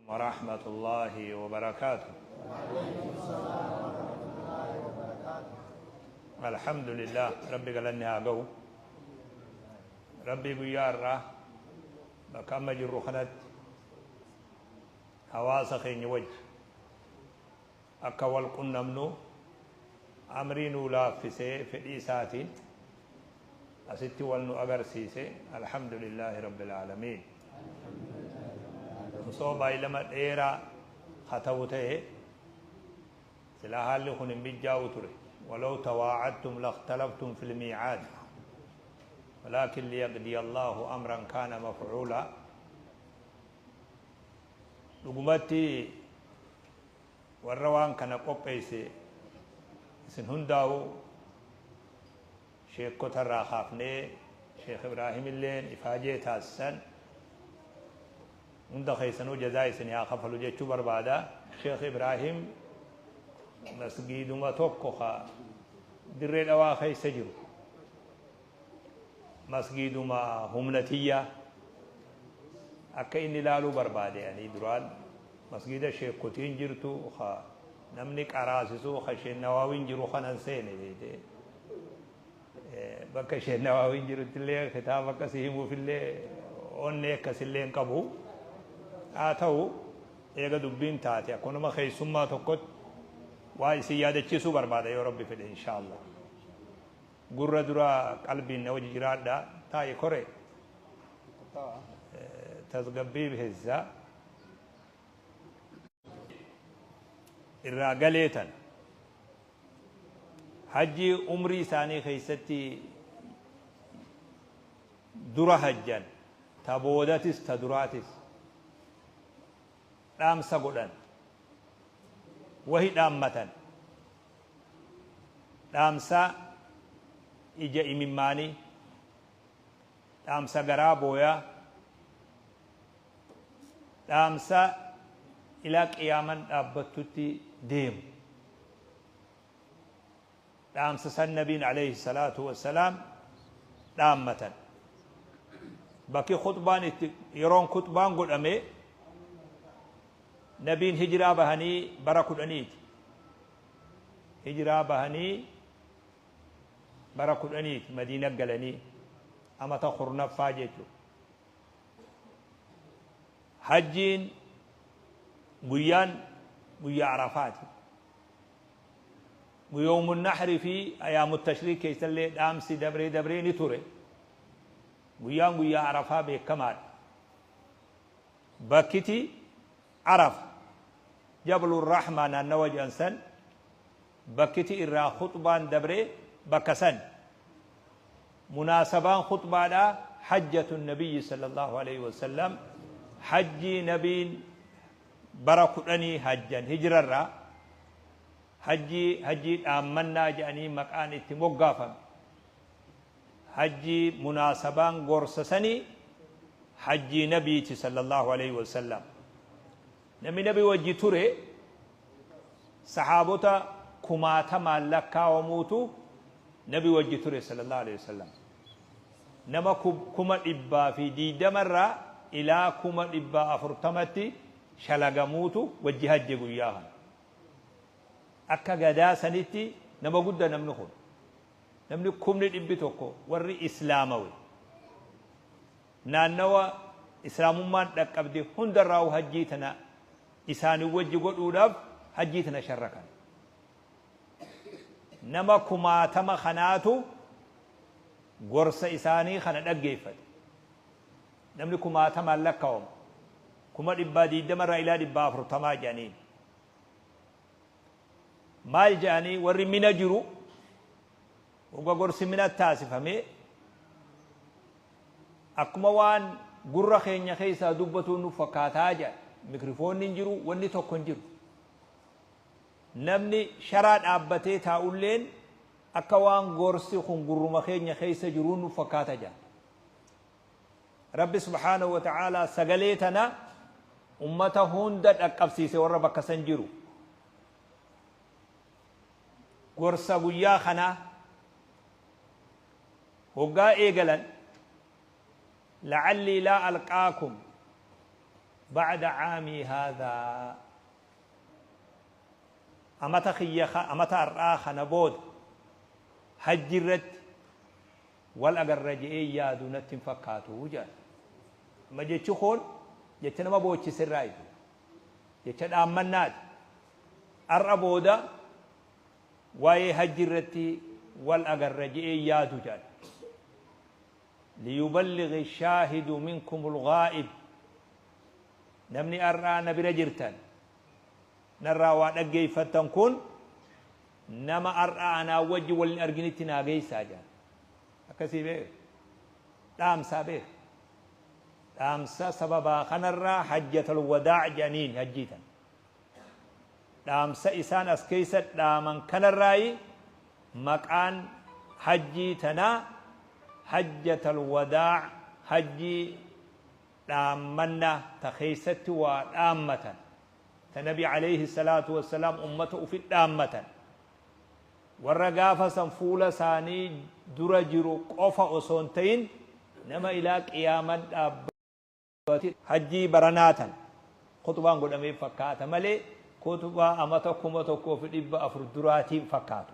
ورحمة الله وبركاته. الحمد لله ربي galanni haa gahu. Rabbii guyyaa har'aa bakka amma jirru kanatti hawaasa keenya wajji akka wal qunnamnu amrii nuu laaffisee fedhii isaatiin asitti wal nu agarsiise. Alhamdulillaahi rabbil aalamiin. Osoo baay'ilama dheeraa haa ta'u ta'e silaa haalli kun hin mijjaa'u ture. Walaw tawaacadtum lakhtalaftum fil miicaad walaakin liyaqdiya Allaahu amran kaana mafcuulaa. Dhugumatti warra waan kana qopheesse isin hundaa'u sheekkota irraa kaafnee Sheekh Ibraahim illeen ifaajee taasisan hunda keessanuu jazaa isinii haa kafalu jechuu barbaada. Sheekh Ibraahim masgiiduma tokko ka Dirree Dhawaa keessa jiru masgiiduma humna tiyyaa akka inni ilaaluu barbaade. Ani duraan masgiida sheekkotiin jirtu ka namni qaraasisu ka Sheekh Nawaawiin jiru kanan seene beeyte. Bakka Sheekh Nawaawiin jirutti illee kitaaba akkasii himuuf illee onnee akkasillee hin qabu. Haa ta'u, eega dubbiin taate akkuma nama keessummaa tokkotti waa isin yaadachiisuu barbaada yoo Rabbi fedhe inshaallah. Gurra dura qalbiin na wajji jiraadha. Taa'i kore tasgabbii beessa. Irraa galee tana. Hajjii umrii isaanii keessatti dura hajjan, ta boodatis ta duraatis dhaamsa godhan, wahi dhaammatan, dhaamsa ija imimmaanii, dhaamsa garaa booyaa, dhaamsa ilaa qiyaaman dhaabbattutti deemu. Dhaamsa san nabiin alayhi salaatu wassalaam dhaammatan. Bakki khuxbaan itti yeroon khuxbaan godhame nabiin hijiraa bahanii bara 10ti. Hijiraa bahanii bara 10ti Madiina galanii amata 10ffaa jechuudha. Hajjiin guyyaan guyyaa Arafaati. Yawmun Nahri fi Ayaamu Tashriiq keessallee dhaamsi dabree dabree ni ture. Guyyaan guyyaa Arafaa beekamaadha. Bakkiti Arafa Jablu Rahmaa naannawa jedhan san bakkiti irraa khuxbaan dabree bakka san. Munaasabaan khuxbaadhaa hajjatu nabiyyi sallallahu alaihi wasallam, hajjii nabiin bara 10 hajjan hijrarraa, hajjii hajjii dhaammannaa jedhanii maqaan itti moggaafame. Hajjii munaasabaan gorsa sanii hajjii nabiiti sallallahu alaihi wasallam. Namni nabi wajji ture sahaabota kumaatamaan lakkaawamuutu nabi wajji ture sallallahu alaihi wasallam. Nama 120,000 irraa ilaa 400,000tti shalagamuutu wajji hajje guyyaa kana. Akka gadaa sanitti nama gudda namni kun. Namni 100,000 warri islaamawe naannawa islaamummaan dhaqqabde hundarraa'u hajjii tana isaanin wajji godhuudhaaf hajjii tana sharrakan. Nama kumaatama kanaatu gorsa isaanii kana dhaggeeffate. Namni kumaatamaan lakkaawamu 120,000 irraa ilaa 400,000 jedhaniin. Maal jedhanii warri Mina jiru hogga gorsi Mina taasifame akkuma waan gurra keenya keessaa dubbatuun nu fakkaataa jedha. Mikrifoonni hin jiru, wanni tokko hin jiru. Namni sharaa dhaabbatee taa'ulleen akka waan gorsi kun gurruma keenya keessa jiruun nu fakkaata jedha. Rabbi subhaanahu wa ta'aalaa sagalee tana ummata hunda dhaqqabsiise warra bakka san jiru. Gorsa guyyaa kanaa hoggaa eegalan, la'allii laa alqaakum Ba'da caamii haadhaa, amata kiyya amata har'aa kana booda hajji irratti wal agarra je'ee yaadu natti hin fakkaatu jedhan. Amma jechi kun jecha nama boochiserraa jechuudha. Jecha dhaammannaati. Har'a booda waa'ee hajji irratti wal agarra je'ee yaadu jedhan. Liyuballighi shaahidu minkumul ghaa'ib, namni har'aa na bira jirtan narraa waa dhaggeeffattan kun nama har'a anaa wajji wal hin arginitti naa geessaa jedhan. Akkasii beeka. Dhaamsaa beeka. Dhaamsa sababaa kanarraa hajjatal wadaa' jedhaniin hajjii tan. Dhaamsa isaan as keessa dhaaman kanarraayi maqaan hajjii tanaa hajjatal wadaa', hajjii dhaammanna ta keessatti waa dhaammatan, ta nabi alayhi salaatu wassalaam ummata ufi dhaammatan, warra gaafa san fuula isaanii dura jiru qofa osoo hin ta'in nama ilaa qiyaaman dhaabbatu. Hajjii baranaa tan khuxbaan godhameef fakkaata malee khuxbaa amata 1400 duraatiin fakkaatu.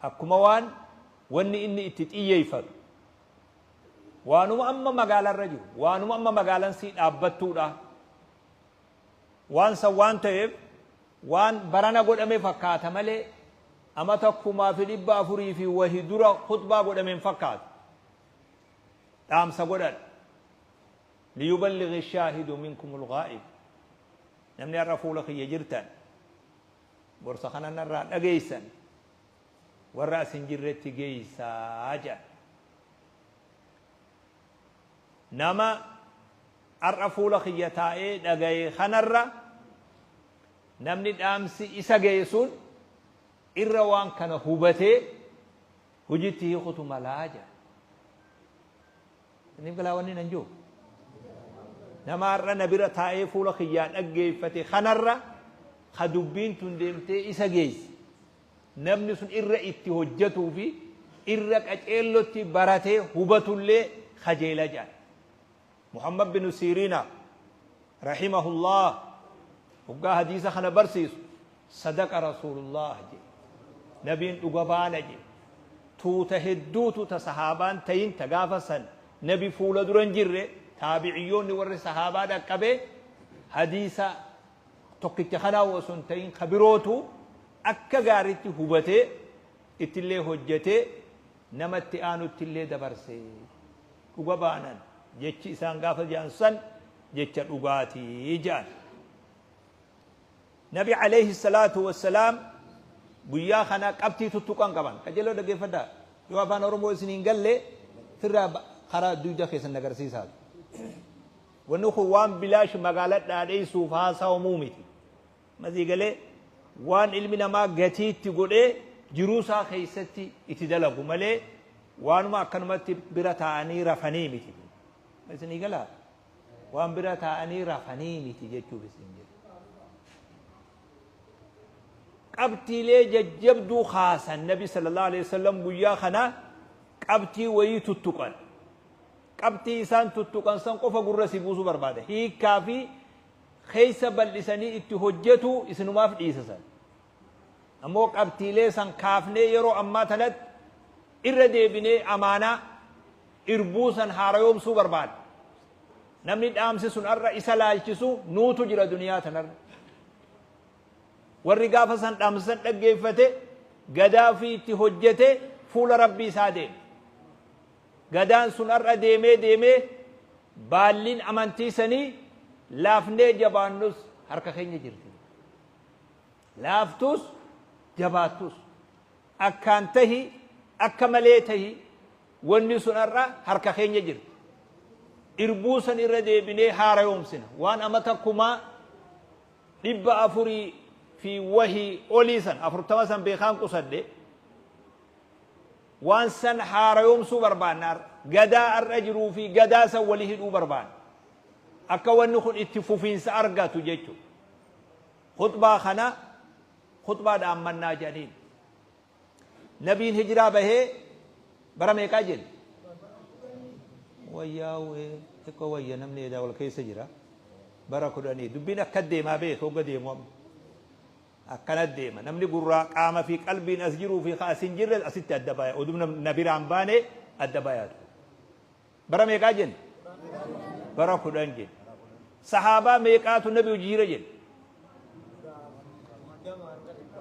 Akkuma waan wanni inni itti xiyyeeffatu waanuma amma magaalarra jiru, waanuma amma magaalan sii dhaabbattuudha. Waan san waan ta'eef waan barana godhame fakkaata malee amata 1400 fi wahi dura khuxbaa godhame hin fakkaatu. Dhaamsa godhan. Liyuballighi shaahidu minkumul ghaa'ib. Namni har'a fuula kiyya jirtan gorsa kana narraa dhageessan warra as hin jirretti geessaa jedhan. Nama har'a fuula kiyya taa'ee dhagaye kanarra namni dhaamsi isa ga'e sun irra waan kana hubatee hojiitti hiikutu malaa jedha. Isiniif galaa wanni nan jiru. Nama har'a na bira taa'ee fuula kiyyaa dhaggeeffate kanarra ka dubbiin tun deemtee isa geesse. Namni sun irra itti hojjetuu fi irra qaceellotti baratee hubatullee kajeela jedhan. Muhammad bin Siiriina rahimahullah hoggaa hadiisa kana barsiisu, sadaqa Rasuulullah jedhe. Nabiin dhuga baana jedhe. Tuuta hedduutu ta sahaabaan tayin, ta gaafa san nabi fuula dura hin jirre, taabiciyyoonni warri sahaabaa dhaqqabe, hadiisa tokkicha kanaa osoo hin ta'in ka birootu akka gaaritti hubatee ittillee hojjetee nama itti aanutti illee dabarse. Dhuga baanan jechi isaan gaafa jedhan san jecha dhugaatii jedhan. Nabi alayhi salaatu wassalaam guyyaa kana qabxii tuttuqan qaban. Qajeeloo dhaggeeffadhaa. Yoo afaan Oromoo isin hin galle firraa karaa dugda keessan agarsiisaatu. Wanni kun waan bilaash magaalaa dhaadheessuuf haasawamuu miti. Masii galee waan ilmi namaa gatiitti godhee jiruu isaa keessatti itti dalagu malee waanuma akkanumatti bira taa'anii rafanii miti. Isinii galaa? Waan bira taa'anii rafanii miti jechuuf isin jedhu. Qabxiilee jajjabduu kaasan Nabi sallallahu alaihi wasallam guyyaa kana qabxii wayii tuttuqan. Qabxii isaan tuttuqan san qofa gurra si buusuu barbaada. Hiikkaa fi keessa bal'isanii itti hojjetu isinumaaf dhiisasan. Ammoo qabxiilee san kaafnee yeroo ammaa tanatti irra deebinee amaanaa irbuu san haarayoomsuu barbaada. Namni dhaamsi sun har'a isa laalchisu nuutu jira duniyaa tanarra. Warri gaafa san dhaamsa san dhaggeeffate gadaa fi itti hojjete fuula rabbii isaa deeme. Gadaan sun har'a deemee deemee baalliin amantii sanii laafnee jabaannus harka keenya jirti. Laaftus jabaattus, akkaan tahi akka malee tahi, wanni sun har'a harka keenya jirti. Irbuu san irra deebinee haarayoomsina. Waan amata 400 fi wahii olii san, 40 san beekaan qusadhe, waan san haarayoomsuu barbaanna har'a. Gadaa har'a jiruu fi gadaa san wali hidhuu barbaanna. Akka wanni kun itti fufiinsa argatu jechuudha. Khuxbaa kana khuxbaa dhaammannaa jedhaniin. Nabiin hijiraa bahee bara meeqaa jenne? Wayyaawee xiqqoo wayya, namni edaa wal keessa jira. Bara 10. Dubbiin akka deemaa beeku hogga deemu amma. Akkana deema. Namni gurraa qaama fi qalbiin as jiruu fi as hin jirre asitti adda baya. Oduu na biraan baane adda bayaatu. Bara meeqaa jenne? Bara 10 jenne. Sahaabaa meeqaatu nabi hojii jira jenne?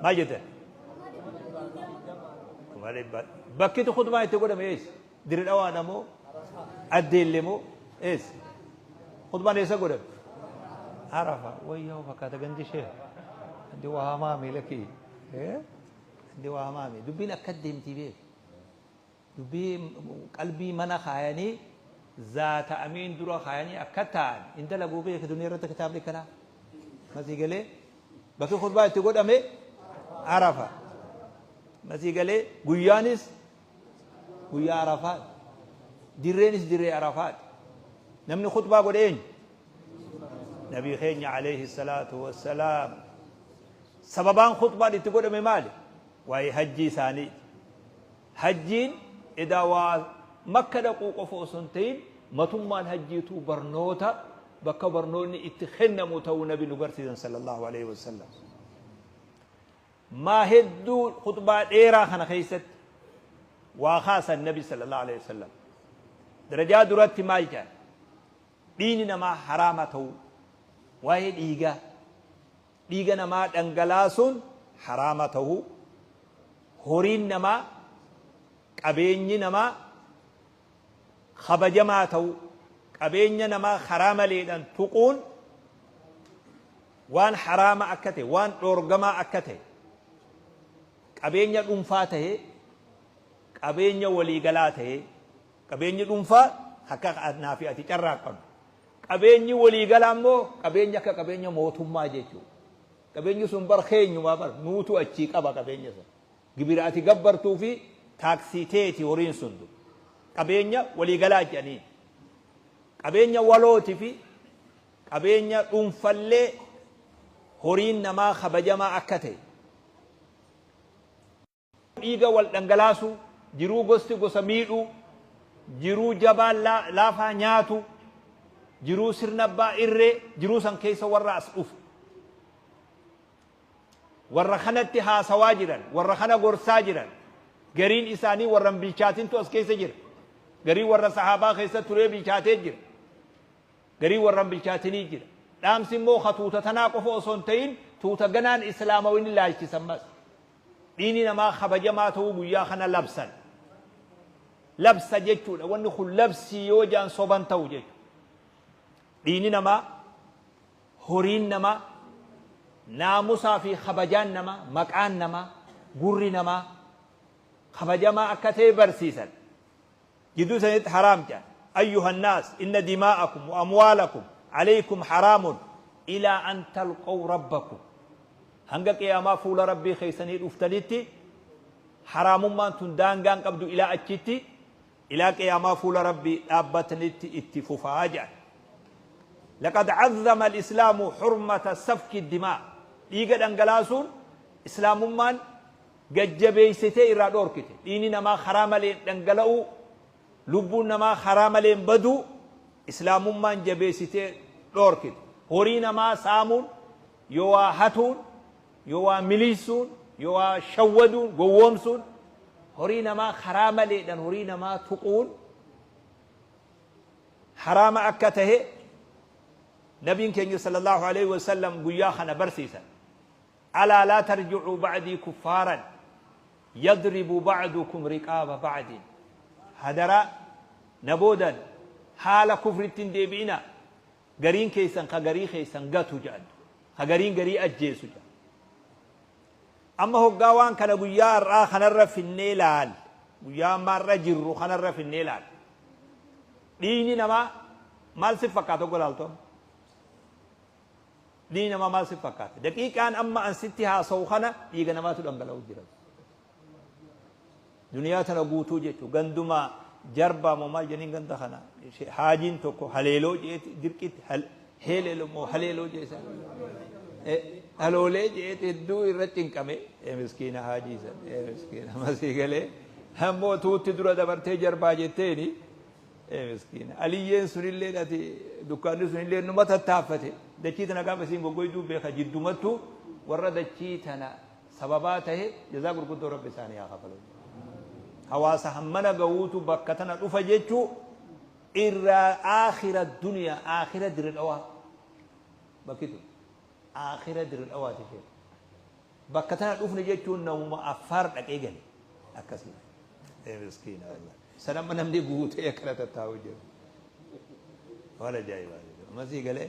Maal jettan? 100,000. Bakkitu khutbaan itti godhame eessa? Dirre Dhawaadha moo? Addeelle moo? Eessa? Khutbaan eessa godhame? Arafa. Wayyaa fakkaata gandi ishee. Gandi waa hamaami lakki. Gandi waa hamaami. Dubbiin akka deemtii beeku. Dubbii qalbii mana kaayanii zaata amiin dura kaayanii akka ta'an hin dalaguu beeku duniyaa irratti kitaabni kanaa. Masii galee bakki khutbaa itti godhame Arafa. Masii galee guyyaanis guyyaa Arafaati. Dirreenis dirree Arafaati. Namni khutbaa godhe eenyu? Nabii keenya alayhi salaatu wassalaam. Sababaan khutbaan itti godhame maali? Waa'ee hajjii isaaniiti. Hajjiin edaa waa Makka dhaquu qofa osoo hin ta'in matummaan hajjiituu barnoota bakka barnoonni itti kennamu ta'uu nabi nu barsiisan sallallahu alaihi wasallam. Maa hedduu khutbaa dheeraa kana keessatti waa kaasan nabi sallallahu alaihi wasallam. Darajaa duratti maal jedhan? Dhiigni namaa haraama ta'uu, waa'ee dhiigaa, dhiiga namaa dhangalaasuun haraama ta'uu, horiin namaa, qabeenyi namaa kabajamaa ta'uu, qabeenya namaa karaa maleedhaan tuquun waan haraama akka ta'e, waan dhoorgamaa akka ta'e, qabeenya dhuunfaa ta'ee, qabeenya waliigalaa ta'ee, qabeenyi dhuunfaa akka anaa fi ati carraaqqannu, qabeenyi waliigalaa immoo qabeenya akka qabeenya mootummaa jechuudha. Qabeenyi sun bar keenyumaa bar nuutu achii qaba qabeenya sana. Gibira ati gabbartuu fi taaksii teeti horiin sun qabeenya waliigalaa jedhanii. Qabeenya walooti fi qabeenya dhuunfallee horiin namaa kabajamaa akka ta'e. Dhiiga wal dhangalaasuu, jiruu gosti gosa miidhuu, jiruu jabaan laafaa nyaatu, jiruu sirna abbaa irree, jiruu san keessa warra as dhufu. Warra kanatti haasawaa jiran, warra kana gorsaa jiran, gariin isaanii warra hin bilchaatintu as keessa jira. Gariin warra sahaabaa keessa turee bilchaatee jira. Gariin warra hin bilchaatinii jira. Dhaamsi immoo ka tuuta tanaa qofa osoo hin ta'in tuuta ganaan islaamawin ilaalchisa ammas. Dhiigni namaa kabajamaa ta'uu guyyaa kana labsan. Labsa jechuudha. Wanni kun labsii yoo jaan soban ta'u jechuudha. Dhiigni namaa, horiin namaa, naamusaa fi kabajaan namaa, maqaan namaa, gurri namaa kabajamaa akka ta'e barsiisan. Jidduu sanitti haraam jedhan. Ayyuha nnaas inna dimaa'akum wa amwaalakum alaykum haraamun ilaa an talqaw rabbakum. Hanga qiyaamaa fuula Rabbii keessanii dhuftanitti haraamummaan tun daangaa hin qabdu ilaa achitti ilaa qiyaamaa fuula Rabbii dhaabbatanitti itti fufaa jedhan. Laqad cazzama al-islaamu hurmata safki dimaa. Dhiiga dhangalaasuun islaamummaan gad jabeessitee irraa dhoorkite. Dhiigni namaa karaa maleen dhangala'uu, lubbuun namaa karaa maleen baduu islaamummaan jabeessitee dhoorkite. Horii namaa saamuun, yoo waa hatuun, yoo waa miliisuun, yoo waa shawwaduun, gowwoomsuun, horii namaa karaa maleedhaan horii namaa tuquun haraama akka tahe nabiin keenya sallallahu alaihi wasallam guyyaa kana barsiisan. Alaa laa tarji'uu ba'dii kuffaaran yadribu ba'dukum riqaaba ba'din. Hadaraa na boodan haala kufritti hin deebi'inaa. Gariin keessan ka garii keessan gatu jedhan. Ka gariin garii ajjeesu jedhan. Amma hoggaa waan kana guyyaa har'aa kanarra finnee laal. Guyyaa amma har'a jirru kanarra finnee laal. Dhiigni namaa maal si fakkaata hogga laaltu amma? Dhiigni namaa maal si fakkaata? Daqiiqaan amma an sitti haasa'u kana dhiiga namaatu dhangala'u jira. Duniyaa tana guutuu jechuun ganduma jarbaa moo maal jedhaniin ganda kana haajiin tokko haleeloo jeeti dirqitti heeleeloo moo haleeloo jeesa haloolee jeeti hedduu irra cinqame miskiina haajii san miskiina masii galee ammoo tuutti dura dabartee jarbaa jetteeni. Ee miskiina. Aliyyeen sunillee ati dukkaanni sunillee numa tattaaffate. Dachii tana gaafa isiin goggoyduu beeka jiddumattu warra dachii tana sababaa tahe jazaa gurguddoo Rabbi isaanii haa kafalu. Hawaasa hammana gahuutu bakka tana dhufa jechuu irraa aakhira duniyaa aakhira Dirre Dhawaa bakki tun aakhira Dirre Dhawaati sheekh. Bakka tana dhufne jechuun namuma Affaar dhaqee gale akkasii. Ee miskiina wallahi. San amma namni guutee akkana tattaa'u jiru. Waan ajaa'ibaa. Amma sii galee.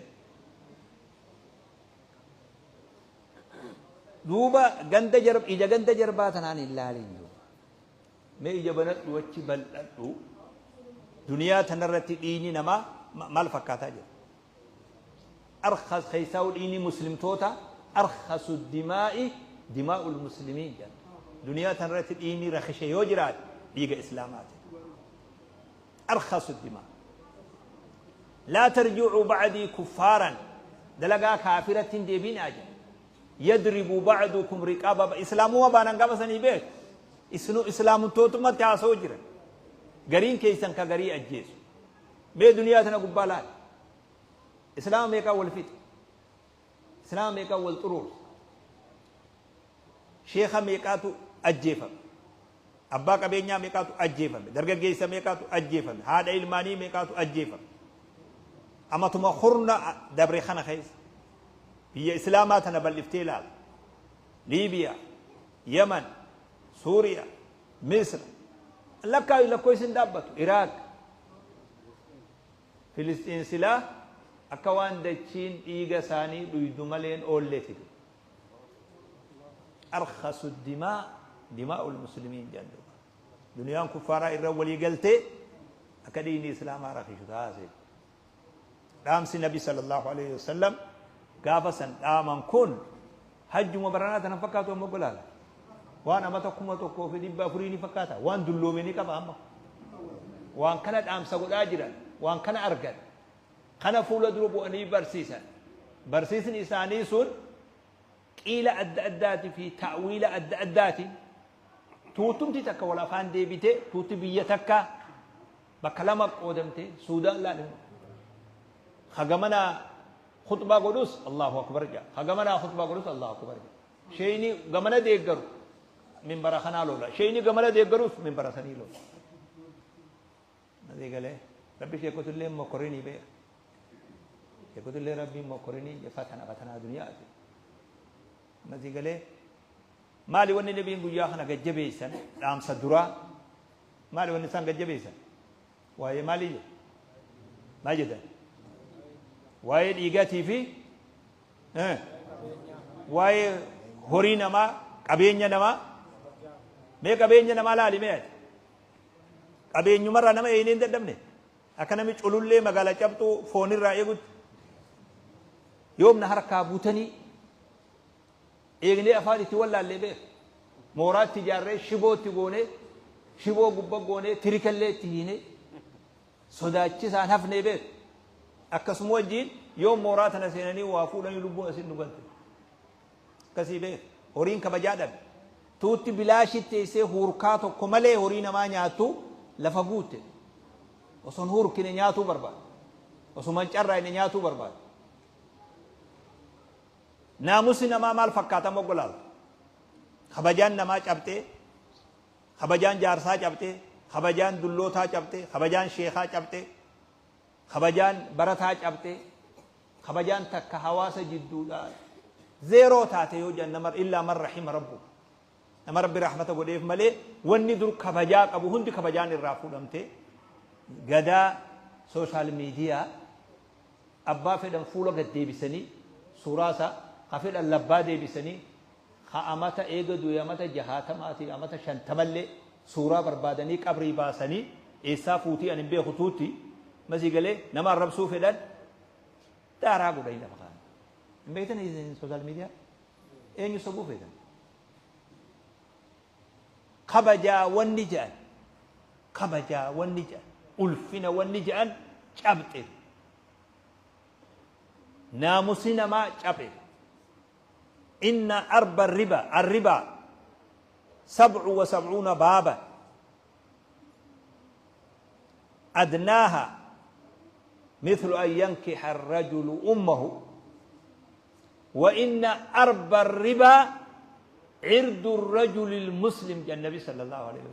Duuba ganda jar ija ganda jarbaa tanaan hin laalin duuba. Mee ija banadhu achi bal'adhu duniyaa tanarratti dhiigni namaa maal fakkaataa jira? Arkhas keessaa'u dhiigni muslimtoota arkhasu dimaa'i dimaa'ul muslimiin jedhan. Duniyaa tanarratti dhiigni rakishe yoo jiraate dhiiga islaamaati. Arkhasu dimaa. Laa tarji'uu ba'dii kuffaaran dalagaa kaafiratti hin deebiinaa jedha. Yadribu ba'dukum riqaaba islaamummaa baanan gaafa sanii beek isnu islaamtootumatti haasa'u jira. Gariin keessan ka garii ajjeesu. Mee duniyaa tana gubbaa laali. Islaama meeqaa wal fixe. Islaama meeqaa wal xuruurse. Sheekha meeqaatu ajjeefame. Abbaa qabeenyaa meeqaatu ajjeefame. Dargaggeessa meeqaatu ajjeefame. Haadha ilmaanii meeqaatu ajjeefame. Amatuma kurna dabre kana keessa. Biyya Islaamaa tana bal'iftee ilaala. Liibiyaa, Yaman, Suuriyaa, Misra. Lakkaayu lakkoofsi hin dhaabbatu. Iraaq. Filisxiin silaa akka waan dachiin dhiiga isaanii dhuydu maleen oolleeti. Arkhasu dimaa dimaa'ul muslimiin jedhan duuba. Duniyaan kuffaaraa irra walii galtee akka dhiigni islaamaa rakishu taasise. Dhaamsi Nabi sallallahu alaihi wasallam gaafa san dhaaman kun hajjuma baranaa tana fakkaatu amma golaala. Waan amata 1400 ni fakkaata. Waan dulloome ni qaba amma. Waan kana dhaamsa godhaa jiran, waan kana argan, kana fuula dura bu'anii barsiisan. Barsiisni isaanii sun qiila adda addaatii fi ta'wiila adda addaatiin tuutumti takka wal afaan deebitee tuutti biyya takka bakka lama qoodamte Suudaan laalimu. Hagamanaa khutbaa godhus Allahu akbar jedha. Hagamanaa khutbaa godhus Allahu akbar jedha. Sheeyni gamana deeggaru minbara kanaa lola. Sheeyni gamana deeggarus minbara sanii lola. Masii galee rabbi sheekotullee mokorinii beeka. Sheekotullee rabbiin mokorinii fatana fatanaa duniyaati. Masii galee maali wanni nabiin guyyaa kana gajjabeessan dhaamsa duraa maali wanni isaan gajjabeessan waa'ee maalii jedhu maal jedhan waa'ee dhiigaatii fi waa'ee horii namaa qabeenya namaa mee qabeenya namaa laali mee ati qabeenyumarraa nama eeynee hin dadhabne akka nami culullee magaala cabxuu foonirraa eegutti yoomna harkaa butanii eegnee afaan itti wallaallee beek mooraatti ijaarree shibootti goonee shiboo gubba goonee tirikallee itti hiinee sodaachisaan hafnee beek akkasuma wajjiin yoo mooraa tana seenanii waa fuudhanii lubbuun asin nu galte akkasii beek horiin kabajaa dhabe tuutti bilaashitti teessee huurkaa tokko malee horii namaa nyaattu lafa guutte osoo hin huurkine nyaatuu barbaada osuma hin carraayne nyaatuu barbaada naamusni namaa maal fakkaata moggo laaltu kabajaan namaa cabxee kabajaan jaarsaa cabxee kabajaan dullootaa cabxee kabajaan sheekaa cabxee kabajaan barataa cabxee kabajaan takka hawaasa jidduudha zeeroo taate yoo jedhan nama illaa man rahima rabbu nama rabbi rahmata godheef malee wanni dur kabajaa qabu hundi kabajaan irraa fuudhamte gadaa social media abbaa fedhan fuula gad deebisanii suuraa isaa ka fedhan labbaa deebisanii ka amata eega du'e amata jahaatamaatii amata shantamallee suuraa barbaadanii qabrii baasanii eessaa fuutii ani hin beeku tuutti masii galee nama arrabsuu fedhan daaraa godhanii lafa kaa'an. Hin beektan social media eenyu sobuu feetan? Kabajaa wanni jedhan kabajaa wanni jedhan ulfina wanni jedhan cabxe naamusni namaa cabe inna arba riba arriba sab'u wa sab'uuna baaba adnaaha mithlu an yankiha arrajulu ummahu. وإن أربى الربا عرض الرجل المسلم، jedhan Nabi صلى الله عليه وسلم.